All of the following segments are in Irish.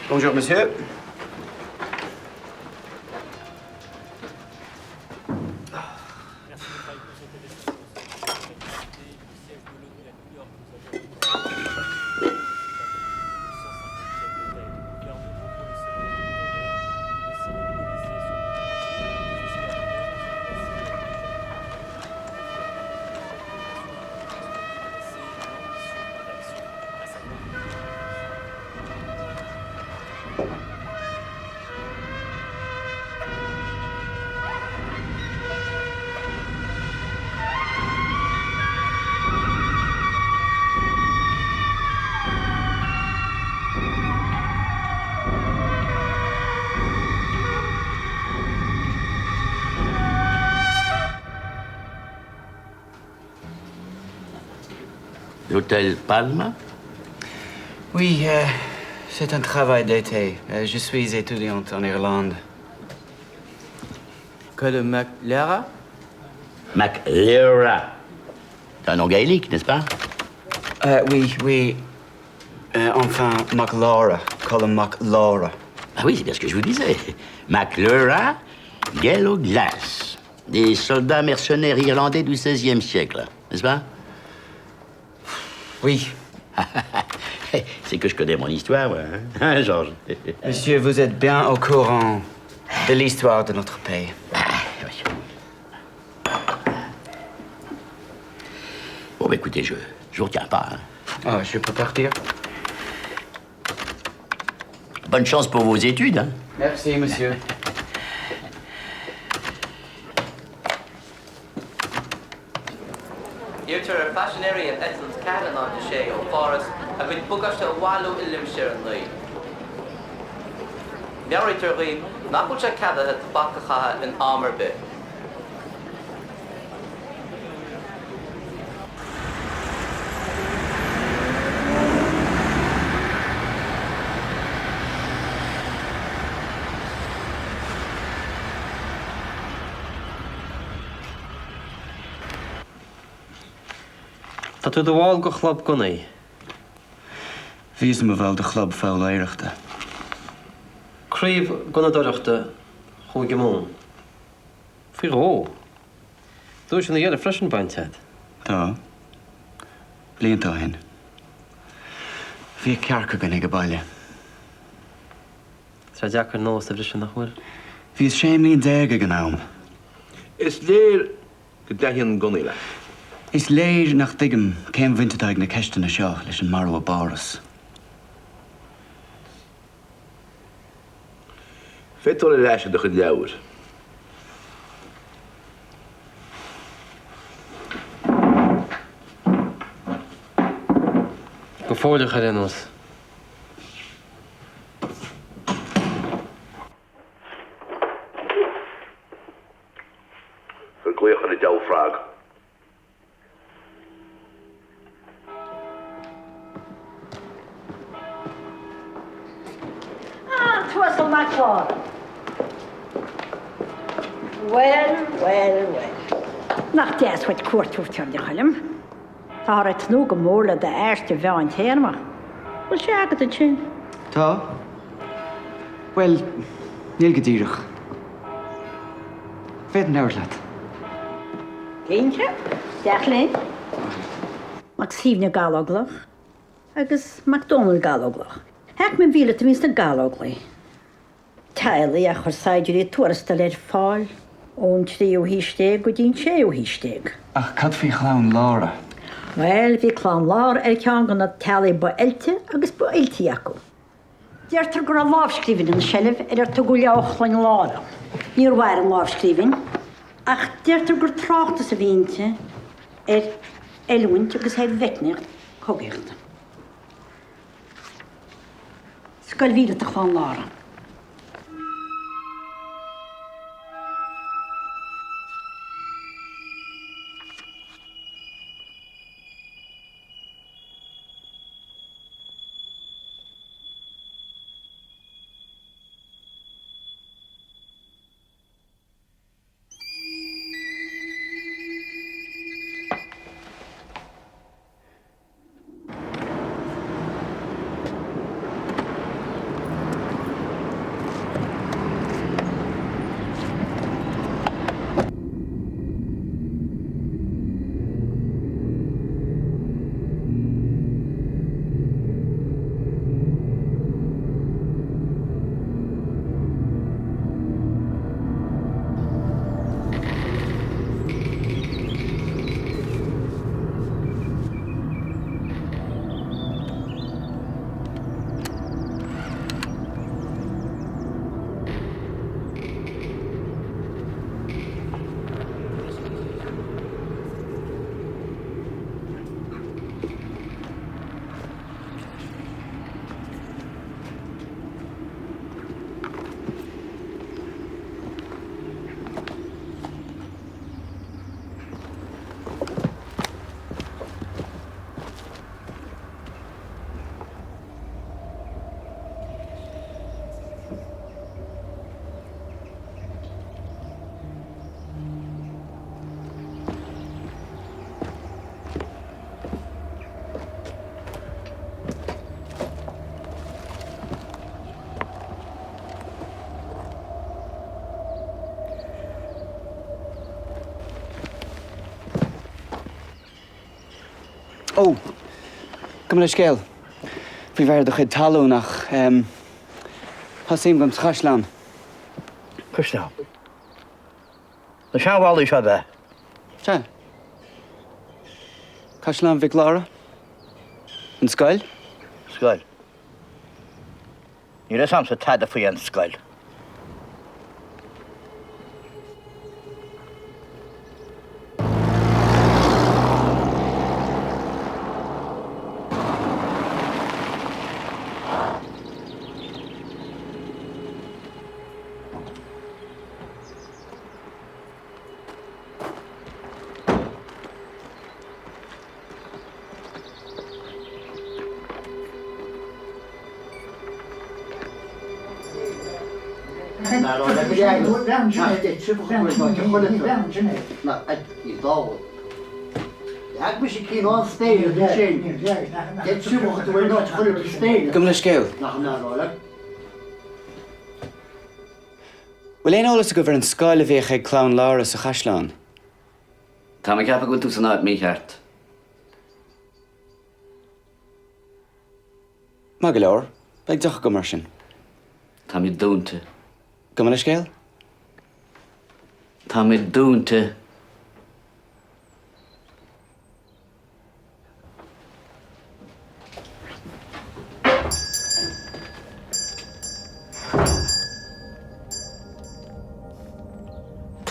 Bonjour, monsieur. L'hôtel Palma Oui, euh, c'est un travail d'été. Euh, je suis étudiante en Irlande. Colm Mac Lara? Mac Lera. C'est un nom gaélique, n'est-ce pas? Euh, oui, oui. Euh, enfin, Mac Laura. Colm Mac Laura. Ah oui, c'est bien ce que je vous disais. Mac Lera, Glass. Des soldats mercenaires irlandais du XVIe siècle, n'est-ce pas? Oui. C'est que je connais mon histoire, moi, hein, hein Georges? Monsieur, vous êtes bien au courant de l'histoire de notre pays. Ah, oui. Bon, bah, écoutez, je ne vous retiens pas. Hein. Ah, je peux partir. Bonne chance pour vos études. Hein. Merci, monsieur. Iarrtar ar phaisinéirí an eitilt 406 ó Pháras a gcuid bagáiste a bhailiú i Limistéar 9. Meabhraítear dhaoibh nach bhfuil sé ceadaithe tobac a chaitheamh in am ar bith. Tá tú i do bhall de chlub gunnaí. Bhíos i mo bhall de chlub foghlaeireachta. Craobh gunnadóireachta Chúige Mumhan. Faoi dhó. Duaiseanna eile freisin bainte agat. Tá. Blianta ó shin. Bhíodh cearc againn ag baile. Tá sé deacair nós a bhriseadh, nach bhfuil? Bhíos 16 mbliain ag an am. Is léir go dtaitníonn gunnaí leat. Is léir nach dtuigim cén bhaint atá ag na ceisteanna seo leis an marú i bPáras. Féadfaidh tú dul ar ais ar do chuid leabhar. Go fóilleach ar aon nós. Cuir glaoch ar an diabhal frog. Ah, an tUasal Mac Lára. Bhuel, bhuel, bhuel. Nach deas dhuit cuairt a thabhairt orainn, a Choilm. Táthar ag tnúth go mór le d'aiste mheántéarmach. Bhfuil sé agat ansin? Tá. Bhuel, níl go díreach. Féadfainn labhairt leat. Cinnte. Isteach linn. Mac Suibhne Gallóglach agus Mac Dónaill Gallóglach. Aicme mhíleata a bhí sna Gallóglaigh. Teaghlaigh a chuir saighdiúirí tuarastail ar fáil ón tríú haois déag go dtí an séú haois déag. Ach cad faoi chlann Lára? Bhuel, bhí clann Lára ar cheann de na teaghlaigh ba oilte agus ba oiltí acu. Deirtear go raibh lámhscríbhinn ina seilbh ar ar tugadh Leabhar Chloinne Lára. Níor mhair an lámhscríbhinn, ach deirtear gur tráchtas a bhí inti ar oiliúint agus ar mheicníocht cogaíochta. Scoil Mhíleata Chlann Lára. Ó! Gabh mo leithscéal faoi bheith ar do chuid talún ach, em, tá suim agam sa chaisleán. Caisleán? Na seanbhallaí seo ab ea? Sea. Caisleán Mhic Lára? An scoil? Scoil. Níl a fhios a'msa tada faoi aon scoil. Gabh mo leithscéal. Bhfuil aon eolas agaibh ar an scoil a bhíodh ag clann Lára sa chaisleán? Tá mé ag ceapadh go bhfuil tú san áit mícheart. Maith go leor, beidh deoch agam mar sin. Táimid dúnta. Gabh mo leithscéal? Táimid dúnta.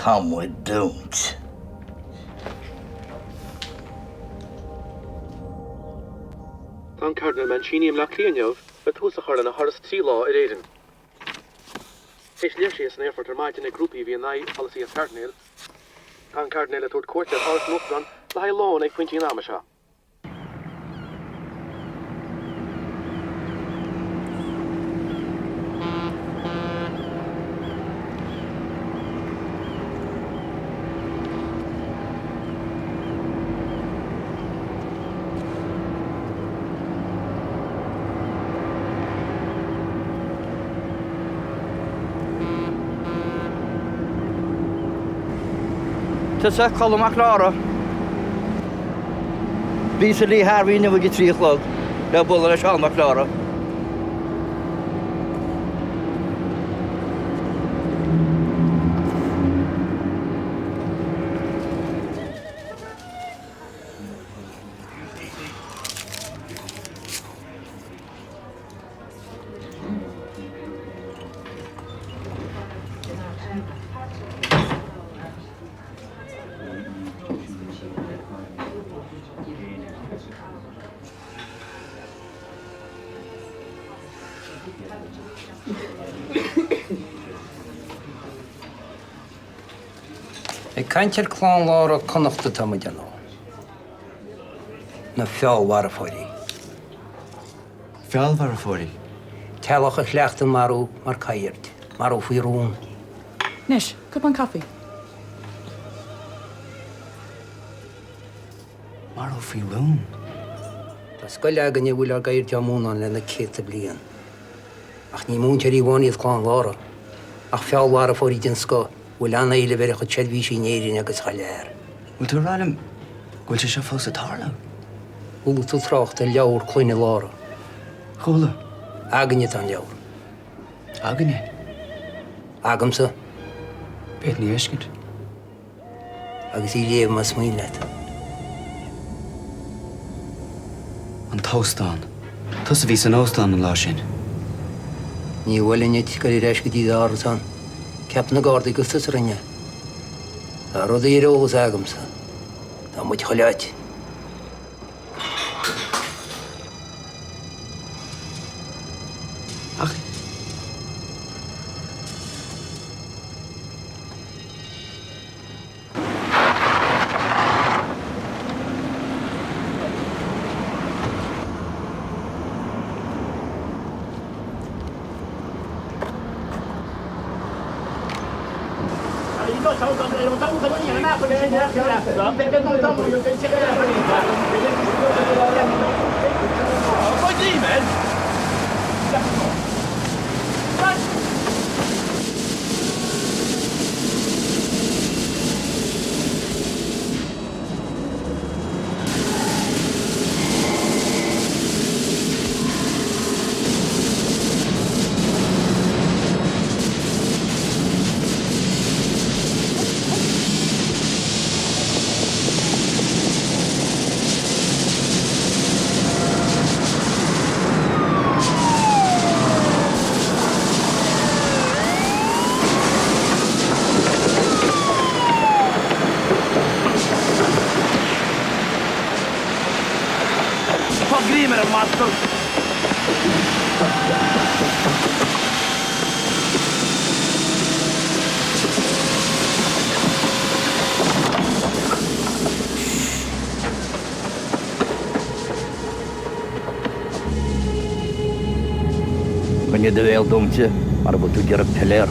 Tá muid dúnta. Tá an Cardinal Mancini i mBleá Cliath inniu le tús a chur lena thuras 3 lá ar Éirinn. Théis léirsithe san aerfort ar maidin ag grúpaí a bhí in aghaidh pholasaí an Chairdinéil, tá an Cairdinéal ag tabhairt cuairte ar Áras an Uachtaráin le haghaidh lóin ag pointí an ama seo. Tusa Colm Mac Lára. Bhíos i Lee Harvey inniu ag a 3 a chlog le bualadh le Seán Mac Lára. Ag caint ar Clann Lára Connachta atá muid ar ndóigh. Na feallmharfóirí. Feallmharfóirí? Teaghlach a chleacht an marú mar ceird, marú faoi rún. Anois, cupán caife. Marú faoi rún? Tá scoil againne a bhfuil ár gceird á múineadh ann le na céadta bliain. Ach ní múinteoirí amháin iad Clann Lára, ach feallmharfóirí den scoth a bhfuil an-éileamh ar a chuid seirbhísí in Éirinn agus thar lear. Bhfuil tú ag rá liom go bhfuil sé seo fós ag tarlú? Chuala tú trácht ar Leabhar Clainne Lára? Chuala. Againne atá an leabhar. Againne? Agamsa. B'fhéidir ní fheiscint. Agus í léamh más mian leat. An t-óstán. Tusa a bhí san óstán an lá sin. Ní mholfainn duit goil ar ais go dtí d'árasán. Ceapann na Gardaí gur tusa a rinne é. Tá rudaí ar eolas agamsa. Tá muid chuile áit. Ach. Léim ar an mbastard! Coinnigh do bhéal dúnta mara bhfuil tú ag iarraidh piléar.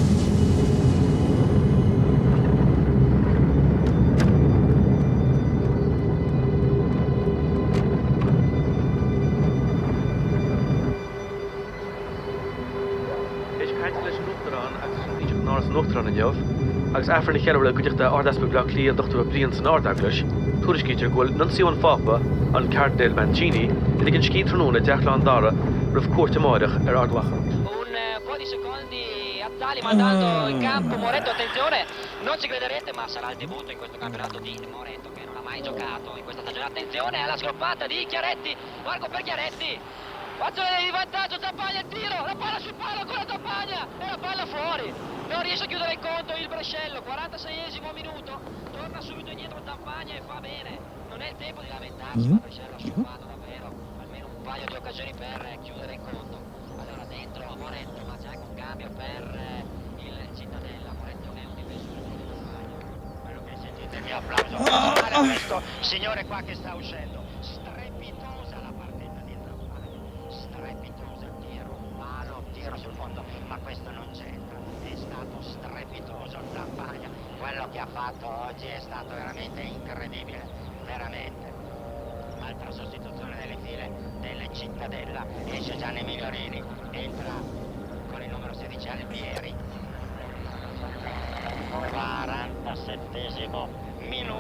Théis cainte leis an Uachtarán agus leis an Taoiseach in Áras an Uachtaráin inniu, agus Aifreann a cheiliúradh i gcuideachta Ard-Easpag Bhaile Átha Cliath, an Dr Ó Briain san Ard-Eaglais, tuairiscítear go bhfuil Nuncio an Phápa, an Cairdinéal Mancini, ag ligean scíth tráthnóna i dTeach Ghleann Dara roimh cuairt amáireach ar Ard Mhacha.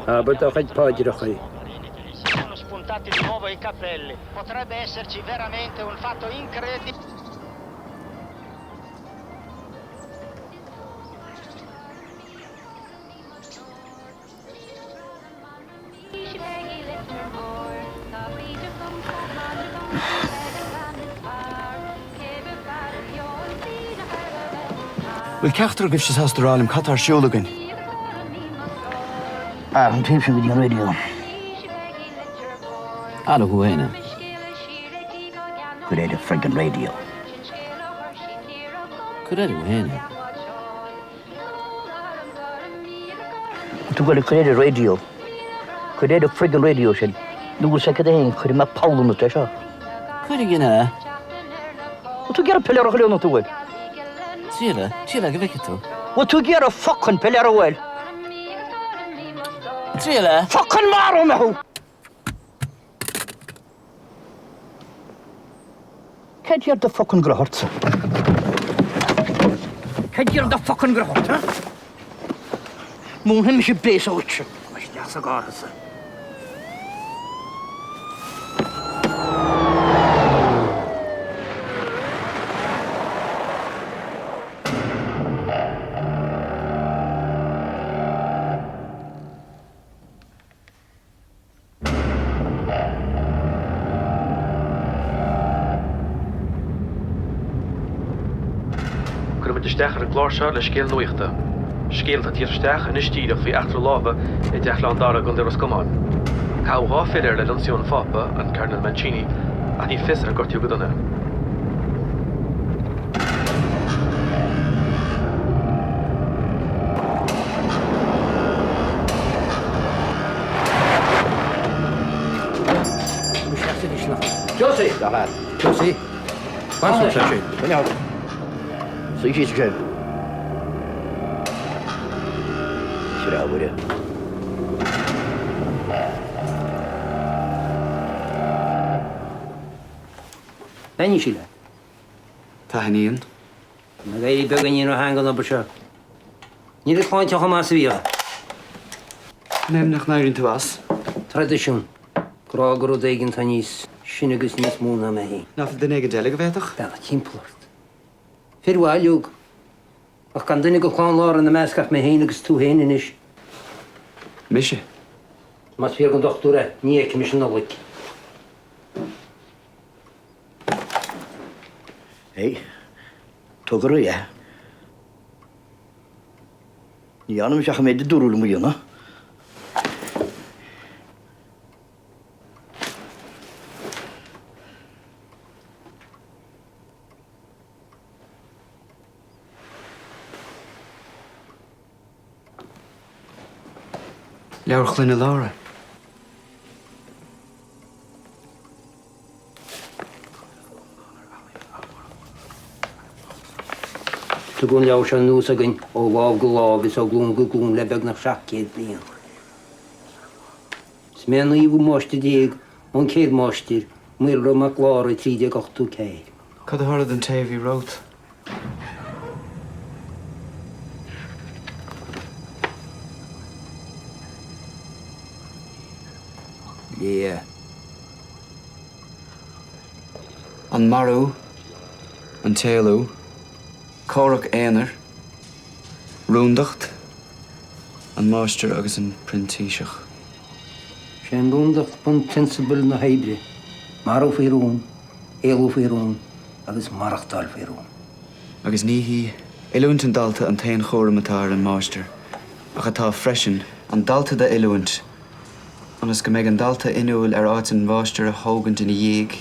Abair do chuid paidreachaí. Bhfuil ceachtar agaibhse sásta rá liom cad tá ar siúl againn? Ah, an taobh sin go dtí an raidió. Abair thú féin é. Cuir ar an friggin raidió. Cuir air thú féin é. Tú ag goil ag cur ar an raidió. Cuir ar an friggin raidió sin. Nó bhfuil sé cad é féin, cuirfidh mé poll ionat é seo. Cuir again é. Bhfuil tú ag iarraidh piléar a chuile nó tú bhfuil? Triail é, triail é go bhfeicfidh tú. Bhfuil tú ag iarraidh focain piléar a bhfuil? Triail é. Focain maróidh mé thú! Cad iad do focain groth ortsa? Cad iad do focain groth ort, ha? Múinfidh mise béasa dhuitse. Isteach sa gcarr thusa. Cuirfimid isteach ar an gclár seo le scéal nuachta. Scéal atá ag tíocht isteach anois díreach faoi eachtra láimhe i dTeach Ghleann Dara i gContae Ros Comáin. Caitheadh 2 philéar le Nuncio an Phápa, an Cairdinéal Mancini, ach ní fios ar gortaíodh go dona é. Josie! Josie! Bain sult as sin. Coinneáil. Suigh síos ansin. Sreabhaire. Bheannaigh sí leat. Taitníonn. Ag éirí beagáinín róshean don obair seo. Níl an tsláinte chomh maith is a bhíodh. An é nach n-éiríonn tú as? Traidisiún. Grá do rud éigin atá níos sine agus níos mó ná mé féin. Nach bhfuil duine éigin eile go bhféadfadh? Beannacht timpeall ort. Fir mhaith uilig. Ach gan duine de chlann Lára ina measc ach mé féin agus tú féin anois. Mise? Más fíor don dochtúir é, ní fheicfidh mise Nollaig. Hey, tóg ar aghaidh é. Ní dhearna mise ach an méid a dúradh liom a dhéanamh. Leabhar Chloinne Lára. Tugadh an leabhar seo anuas againn ó lámh go lámh is ó ghlúin go glúin le beagnach 700 bliain. Is mé an naoú máistir déag ón chéad máistir, Maolra Mac Lára i 1384. Cad a tharla don té a bhí romhat? Léigh é. An marú, an t-éalú, comhrac aonair, rúndacht, an máistir agus an printíseach. Sé an rúndacht bunphrionsabal na hoibre, marú faoi rún, éalú faoi rún agus maireachtáil faoi rún. Agus ní hí oiliúint an dalta an t-aon chúram atá ar an máistir, ach atá freisin an dalta d'oiliúint ionas go mbeidh an dalta inniúil ar áit an mháistir a thógaint ina dhiaidh,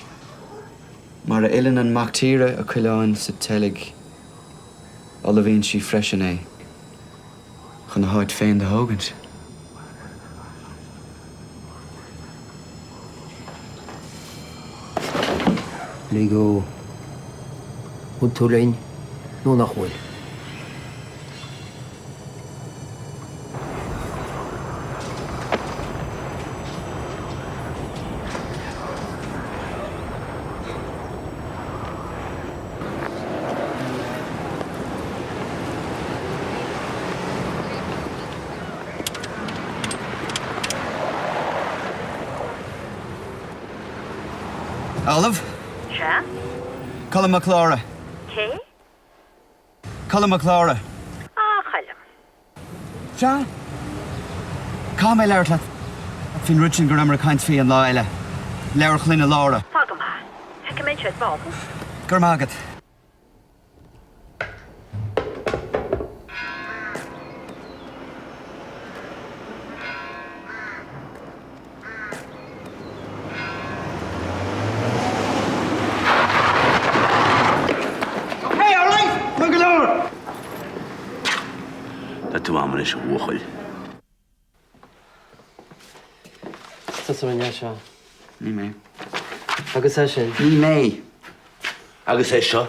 mar a oileann an mac tíre a coileáin sa tseilg, ullmhaíonn sí freisin é chun a háit féin do thógaint. Lig ó. Bhfuil tú linn nó nach bhfuil? Ollamh? Sea? Colm Mac Lára. Cé? Colm Mac Lára. Ah, a Choilm. Sea. Caithfidh mé labhairt leat faoin rud sin go rabhamar ag caint faoi an lá eile. Leabhar Chloinne Lára. Tá go maith. Feicfidh mé anseo ar ball thú. Go raibh maith agat. Okay, all right! Maith go leor! Tá tú a'm anois, a bhuachaill. Tusa a rinne é seo. Ní mé. Agus é sin. Ní mé. Agus é seo.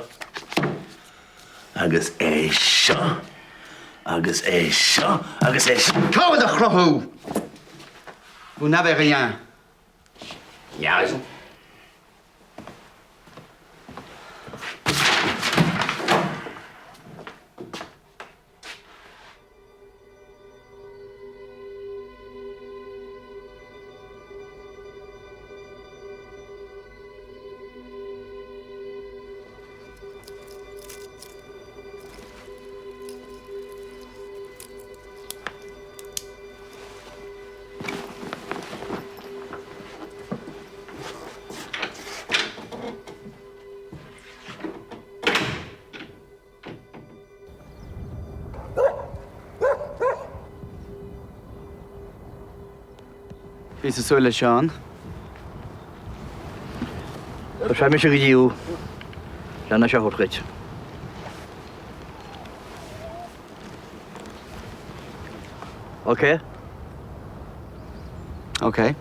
Agus é seo. Agus é seo. Agus é seo. Cá bhfuil do chruthú? Vous n'avez rien. Il a raison. Bhíos ag súil le Seán. Tá mise go dtí thú lena seo a thabhairt dhuit. Ok? Ok.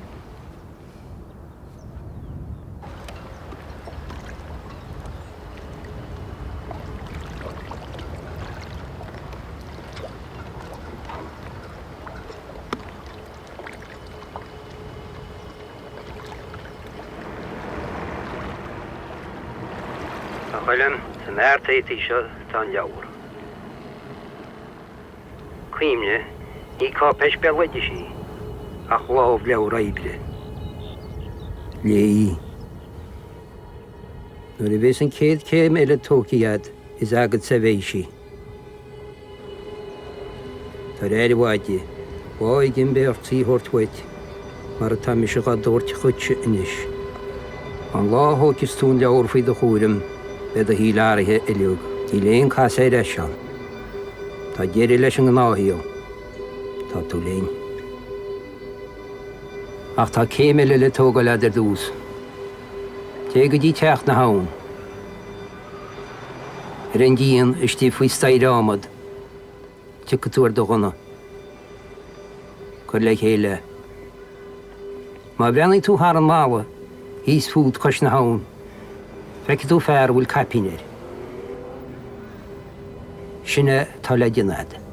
A Choilm, san fhear préataí seo atá an leabhar. Cuimhnigh, ní cáipéis béaloidis í, ach lámhleabhar oibre. Léigh í. Nuair a bheas an chéad chéim eile tógtha agat, is agatsa a bheidh sí. Tabhair aire mhaith di. Lá éigin beidh ort í a thabhairt uait, mar atá mise dhá dtabhairt dhuitse anois. An lá a thóigfeas tú an leabhar faoi do chúram, beidh do shaol athraithe uileag. Níl aon casadh ar ais ann. Tá deireadh leis an ngnáthshaol. Tá tú linn. Ach tá céim eile le tógáil agat ar dtús. Téigh go dtí Teach na hAbhann. Ar an díon istigh faoi staighre adhmad, tiocfaidh tú ar do ghunna. Cur le chéile. Má bhreathnaíonn tú thar an mballa, thíos fút cois na habhann, feicfidh tú fear a bhfuil caipín air. Sin é atá le déanamh agat.